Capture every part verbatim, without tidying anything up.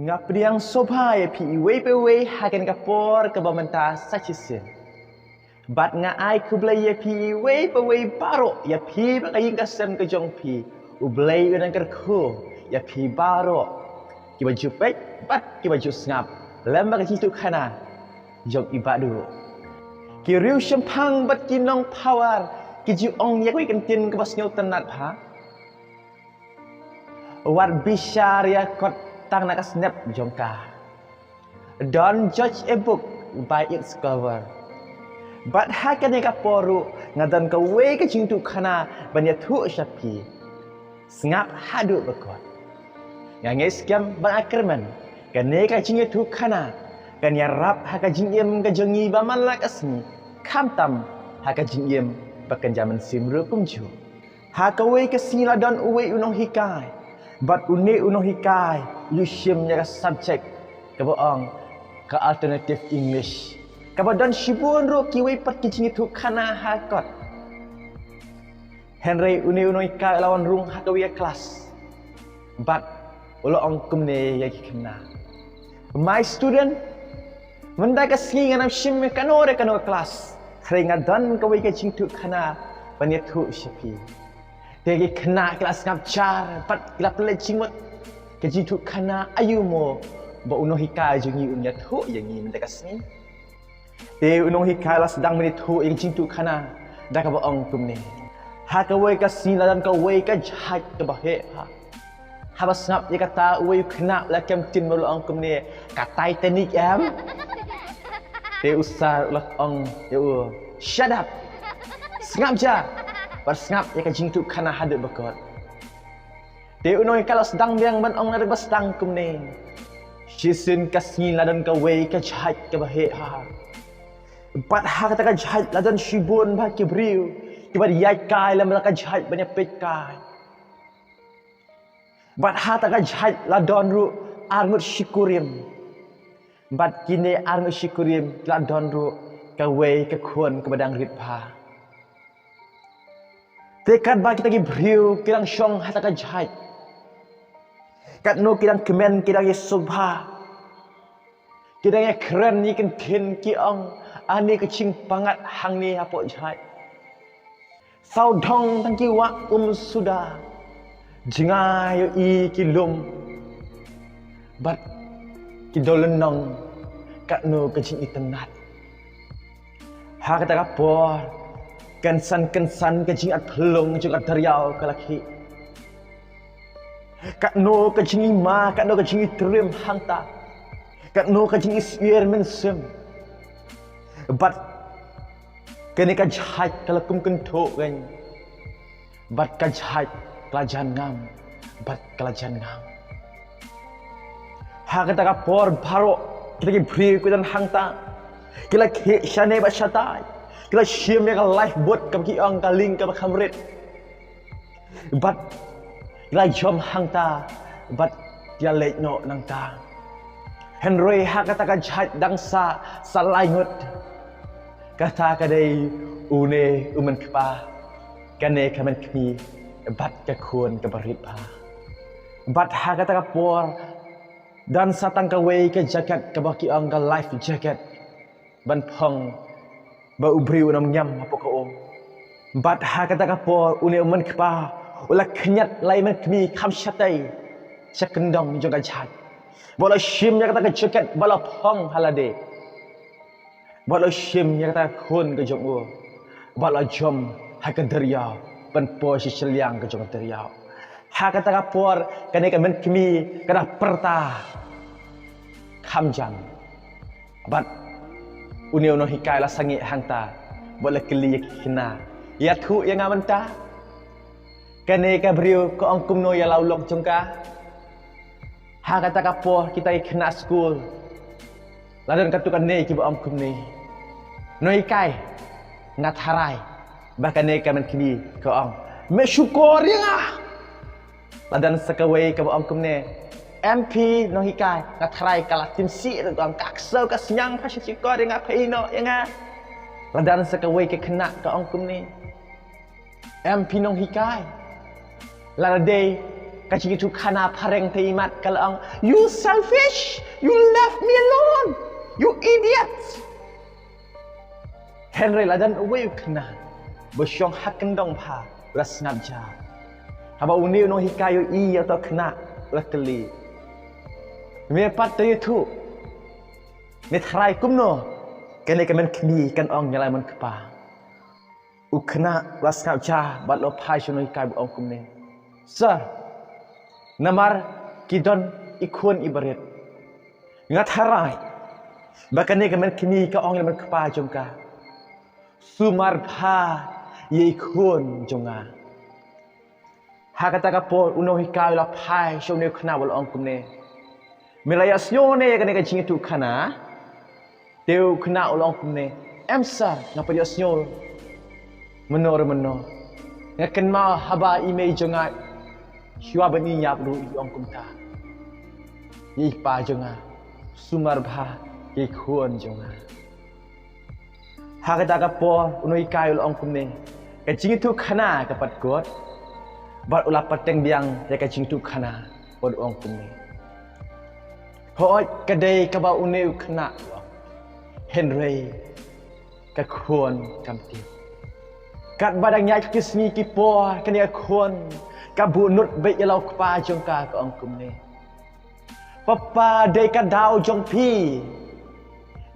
Nga pdiang sngewbha ïa phi iwei pa iwei ha kane ka por kaba mynta sa shisien. Bad nga ai khublei ïa phi iwei pa iwei baroh, ïa phi bad ka ïing ka sem ka jong phi. U Blei un nang kyrkhu ïa phi baroh, kiba ju peit bad kiba ju sngap lem bad ka jingïathuhkhana jong i Bah Duh. Ki riewshemphang bad ki nongpower ki ju ong ïa kawei ka ktien kaba sngewtynnad bha: Wat bishar ïa kot tang na ka snep jong ka. Don't judge a book by its cover. Bad ha kane ka por ruh nga don kawei ka jingïathuhkhana ban ïathuh sha phi. Sngap haduh ba kut. Nga ngeit skhem bad nga kyrmen kane ka jingïathuhkhana kan ïarap ha ka jingim ka jong ngi ba man la ka sngi, khamtam ha ka jingim ba kynja mynsiem ruh kumjuh. Ha kawei ka sngi la don uwei u nonghikai, bad une u nonghikai u shim ïa ka subject kaba ong ka Alternative English, kaba don shibun ruh kiwei pat ki jingïathuhkhana ha kot. Hynrei une u nonghikai u la wan rung ha kawei ka klas bad u la ong kumne ïa ki khynnah: My student, mynta ka sngi ngan ym shim ïa kano re kano ka klas, hynrei nga don kawei ka jingïathuhkhana ban ïathuh sha phi. Te ki khynnah ki la sngap jar bad ki la pynleit jingmut, ka jingïathuhkhana aïu mo ba u nonghikai jong ngi un ïathuh ïa ngi mynta ka sngi? Te u nonghikai u la sdang ban ïathuh ïa ka jingïathuhkhana da kaba ong kumne: Ha kawei ka sngi la don kawei ka jait kaba heh bha. Haba sngap ïa kata, uwei u khynnah u la kem ktien bad u la ong kumne: Ka Titanic em? Te u sir u la ong ïa u: Shut up! Sngap ja bad sngap ïa ka jingïathuhkhana haduh ba kut. Te u nonghikai u la sdang biang ban ong naduh ba sdang kumne: Shisien ka sngi la don kawei ka jait kaba heh bha. Bad ha kata ka jait la don shibun bha ki briew kiba ïaid kai lem bad ka jait ban ïapeit kai. Bad ha kata ka jait la don ruh arngut shikurim. Bad kine arngut shikurim ki la don ruh kawei ka khun kaba dang rit bha. Te katba kita ki briew ki dang shong ha kata ka jait, katno ki dang kmen, ki dang ïasuk bha. Ki dang ïakren ïa ki ktien, ki ong: Ani ka jingpyngngad hangne hapoh jait. Sawdong tang ki wah um suda, jngai ïohi ki lum bad ki dewlynnong, katno ka jingitynnad. Ha kata ka por, kynsan kynsan ka jingatphyllung jong ka duriaw ka la khih. Katno ka jingima, katno ka jingitriem hangta, katno ka jingisyier mynsiem. Bad kane ka jait ka la kum kynthoh kein. Bad ka jait ka la jan ngam, bad ka la jan ngam. Ha kata ka por baroh kita ki briew ki don hangta ki la khih shane bad shatai, ki la shim ïa ka lifeboat kaba ki ong ka lieng kaba kham rit. Bad ki la jump hangta bad ki la leit noh nangta. Hynrei ha kata ka jait dang sah sa lai ngut. Kata ka dei une u mynkpa, kane ka myn kmie bad ka khun kaba rit bha. Bad ha kata ka por dang sah tang kawei ka jacket kaba ki ong ka life jacket ban phong ba u briew un ym ngiam hapoh ka um. Bad ha kata ka por une u mynkpa u la khñiat la i myn kmie kham shatei sha kyndong jong ka jait. Bad u la shim ïa kata ka jacket bad u la phong ha lade. Bad u la shim ïa kata ka khun ka jong u bad u la jump ha ka duriaw ban poi sha shiliang ka jong ka duriaw. Ha kata ka por kane ka myn kmie ka la pyrta kham jan. Bad une u nonghikai u la sangeh hangta bad u la kylli ïa ki khynnah: Ïathuh ïa nga mynta, kane ka briew ka ong kumno ïa la u lok jong ka? Ha kata ka por kita ki khynnah skul la don katto katne kiba ong kumne: Nonghikai, nga tharai ba kane ka myn kmie ka ong: Me shukor ïa nga. La don sa kawei kaba ong kumne: Em phi nonghikai, nga tharai ka la tim sih ruh, ka ong: Ka ksew ka sniang, pha shukor ïa nga, pha ïehnoh ïa nga. La don sa kawei ka khynnah ka ong kumne: Em phi nonghikai, lada dei Ka jingïathuhkhana phareng te imat ka la ong, "You selfish! You left me alone! You idiot!" Hynrei la don uwei u khynnah ba shong ha kyndong bha, u la sngap jar. Haba une u nonghikai u ïohi ïa uto u khynnah, u la kylli, "Me pat to ïathuh? Me tharai kumno kane ka mynkhmih kan ong ïa la i mon kpa?" U khynnah u la sngap jar bad u la phai sha u nonghikai bad u ong kumne, "Sir, namar ki don i khun iba rit, nga tharai ba kane ka mynkhmih ka ong ïa la i mon kpa jong ka, 'Sumar bha ïa i khun jong nga.'" Ha kata ka por u nonghikai u la phai sha une u khynnah bad u la ong kumne, "Me la ïohsngew ne ïa kane ka jingïathuhkhana?" Te u khynnah u la ong kumne, "Em sir, nga pat ïohsngew mynno re mynno. Nga kynmaw haba i mei jong nga shuwa ban ïap ruh i ong kumta ïa i kpa jong nga, 'Sumar bha ïa i khun jong nga.'" Ha kata ka por u nonghikai u la ong kumne, "Ka jingïathuhkhana ka pat kut." Bad u la pateng biang ïa ka jingïathuhkhana bad u ong kumne, "Hooid, ka dei kaba une u khynnah u ong, hynrei ka khun kam tip. Katba dang ïaid ki sngi ki por, kane ka khun ka buh nud beit ïa la u kpa jong ka, ka ong kumne, 'Papa, dei ka daw jong phi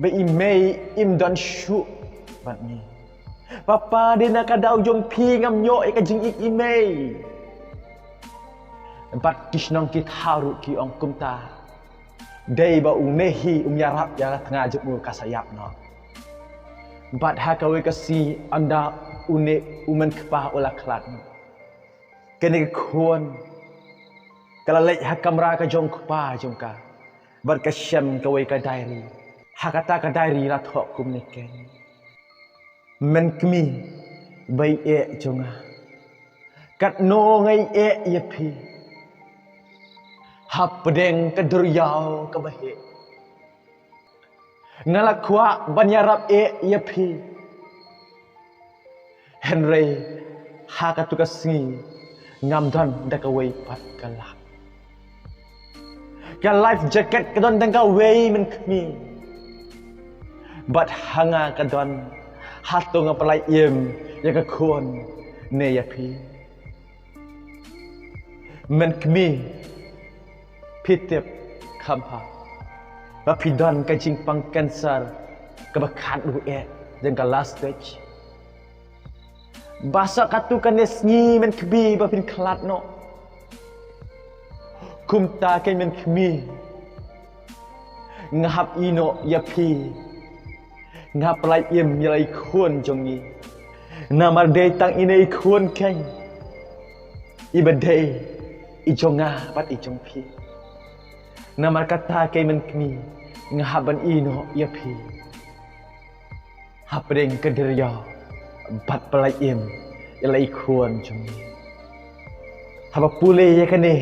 ba i mei im don shuh bad ngi. Papa, dei na ka daw jong phi ngam ïoh ïa ka jingïeit i mei.'" Bad ki shnong ki thaw ruh ki ong kumta, "Dei ba une hi um ïarap ïa la tnga jong u, ka sa ïap noh." Bad ha kawei ka sngi ynda une u mon kpa u la khlad noh, kane ka khun ka la leit ha kamra ka jong u kpa jong ka bad ka shem kawei ka diary. Ha kata ka diary la thoh kumne kein, "Mynkhmih ba ïeit jong nga, katno nga ïeit ïa phi. Hapdeng ka duriaw kaba heh, nga la kwah ban ïarap ïeit ïa phi, hynrei ha katu ka sngi ngam don da kawei pat ka lad. Ka life jacket ka don tang kawei mynkhmih, bad ha nga ka don. Hato nga pynlait im ïa ka khun ne ïa phi?" Mynkhmih, phi tip kham bha ba phi don ka jingpang cancer kaba khatduh eh, jong ka last stage. Ba sa katu kane sngi mynkhmih ba phin khlad noh. Kumta kein mynkhmih, nga hap ïehnoh ïa phi, nga hap lait im ïa la i khun jong ngi. Namar dei tang ine i khun kein iba dei i jong nga bad i jong phi. Namar kata kein mynkhmih, nga hap ban ïehnoh ïa phi hapdeng ka duriaw bad pynlait im ïa la i khun jong ngi. Haba pule ïa kane,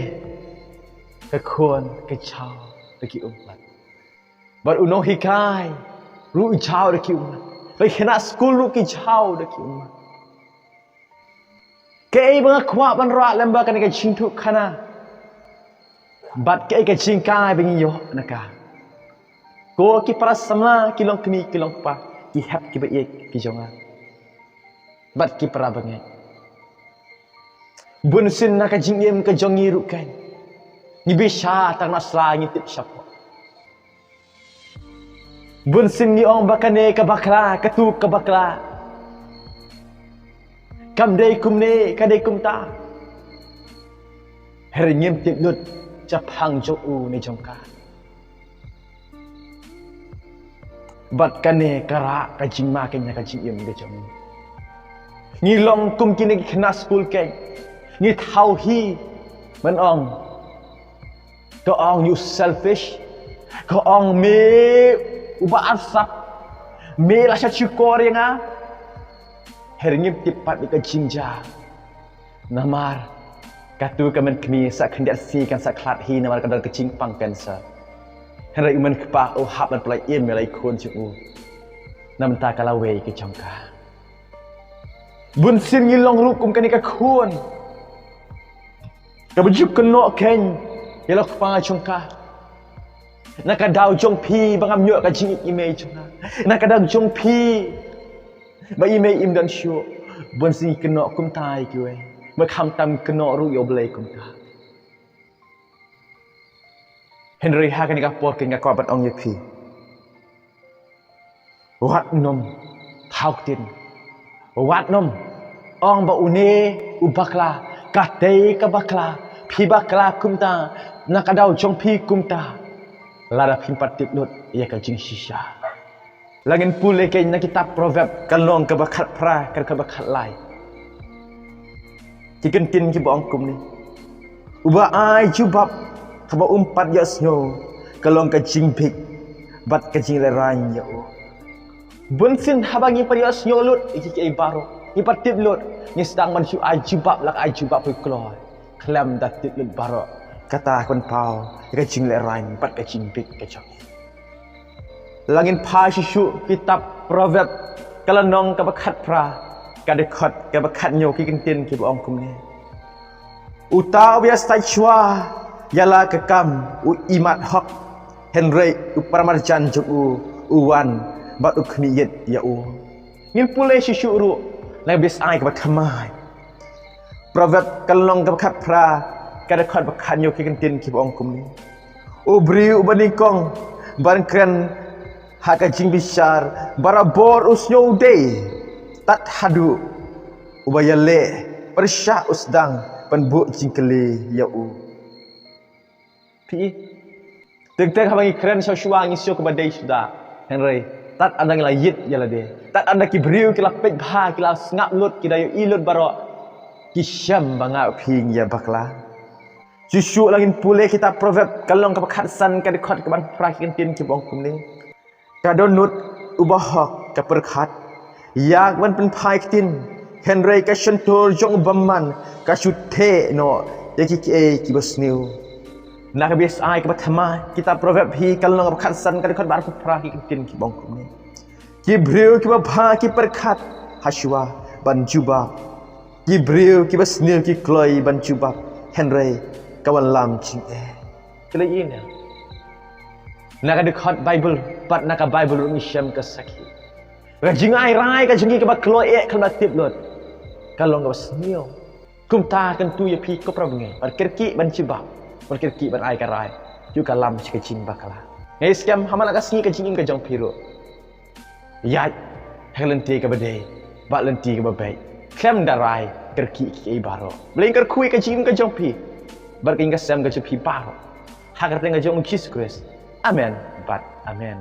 ka khun ka jaw da ki ummat, bad u nonghikai ruh u jaw da ki ummat, bad ki khynnah skul ruh ki jaw da ki ummat. Kaei ba nga kwah ban rah lem bad kane ka jingïathuhkhana, bad kaei ka jinghikai ba ngi ïoh na ka? Ko ki para samla, ki longkmie ki longkpa, ki hep ki ba ïeit ki jong nga, bad ki para bangeit, bunsien na ka jingim ka jong ngi ruh kein, ngi bishar tang na sla, ngi tip shapoh. Bunsien ngi ong ba kane ka bakla, katu ka bakla, kam dei kumne, ka dei kumta. Hynrei ngim tip lut shaphang jong u ne jong ka. Bad kane ka rah ka jingma kein na ka jingim ka jong ngi. Ngi long kum kine ki khynnah skul kein, ngi thaw hi ban ong, ka ong, "You selfish." Ka ong, "Me uba arsap, me la sha shukor ïa nga." Hynrei ngim tip pat ïa ka jingjia. Namar katu ka mynkhmih sa khyndiat sngi kan sa khlad hi namar ka don ka jingpang cancer. Hynrei u mynkpa u hap ban pynlait im ïa la i khun jong u, namar ka lawei ka jong ka. Bunsien ngi long ruh kum kane ka khun. Kaba ju kynnoh kein ïa la u kpa jong ka. Na ka daw jong phi ba ngam ïoh ka jingim i mei jong nga. Na ka daw jong phi ba i mei im don shuh. Bun sien ngi kynnoh kumta ïa kiwei. Ba khamtam kynnoh ruh ïa U Blei kumta. Hynrei ha kane ka por kein nga kwah ban ong ïa phi. Wat nym thaw ktien. Wat nym ong ba une u bakla, katei ka bakla, phi bakla kumta, na ka daw jong phi kumta. Lada phim pat tip lut ïa ka jingshisha. La ngin pule kein na kitab Proverb ka lynnong kaba khatphra, ka dkhot ba khatlai. Ki kyntien kiba ong kumne. Uba ai jubab haba um pat ïohsngew ka long ka jingbit bad ka jinglehraiñ ïa u. Bun sien haba ngi pat ïohsngew lut ïa kiei kiei baroh, ngi pat tip lut, ngi sdang ban shu ai jubab la ka ai jubab kloi. Khlem da tip lut baroh kata ka pynpaw ïa ka jinglehraiñ bad ka jingbit ka jong ngi. La ngin phai shuh shuh kitab Proverb ka lynnong kaba khatphra, ka dkhot kaba khathynñiew, ki kyntien kiba ong kumne. Uta uba ïasaid shuwa ïa la ka kam u imat hok, hynrei u paramarjan jong u u wan bad u khmih ïit ïa u. Ngin pule shuh shuh ruh na ka bynta kaba thymmai. Proverb ka lynnong kaba khatphra, ka dkhot ba khathynñiew, ki kyntien kiba ong kumne. U briew uba nyngkong ban kren ha ka jingbishar, barabor u sngew u dei, tad haduh uba ïaleh pyrshah u sdang ban buh jingkylli ïa u. Phi i, teng teng haba ngi kren shuwa shuwa ngi sngew kaba dei suda. Hynrei tad ynda ngi la ïit ïa lade, tad ynda ki briew ki la peit bha, ki la sngap lut, ki da ïohi lut baroh, ki shem ba nga u phi ngi ïa bakla. Shuh shuh la ngin pule kitab Proverb ka lynnong kaba khatsan, ka dkhot kaba phra, ki kyntien kiba ong kumne. Ka dohnud uba hok ka pyrkhat ïa kaban pynphai ktien, hynrei ka shyntur jong u bymman ka shu theh noh ïa kiei kiei kiba sniew. Na ka bynta kaba thymmai, kitab Proverb hi ka lynnong kaba khatsan, ka dkhot ba arphew phra, ki kyntien kiba ong kumne. Ki briew kiba bha ki pyrkhat ha shuwa ban jubab. Ki briew kiba sniew ki kloi ban jubab, hynrei ka wanlam jingeh. Khlem ïa na ka dkhot Baibl bad na ka Baibl ruh ngi shem ka sakhi. Ka jingai rai ka jong ngi kaba kloi eh, khlem da tip lut, ka long kaba sniew. Kumta kyntu ïa phi ko para bangeit, ban kyrkieh ban jubab, ban kyrkieh ban ai ka rai, ïoh ka lam sha ka jingbakla. Ngi skhem ha man la ka sngi ka jingim ka jong phi ruh ïaid ha ka lynti kaba dei bad lynti kaba beit, khlem da rai kyrkieh kiei baroh. Blei un kyrkhu ïa ka jingim ka jong phi bad ka ïing ka sem ka jong phi baroh, ha ka kyrteng ka jong U Jisu Khrist. Amen bad amen.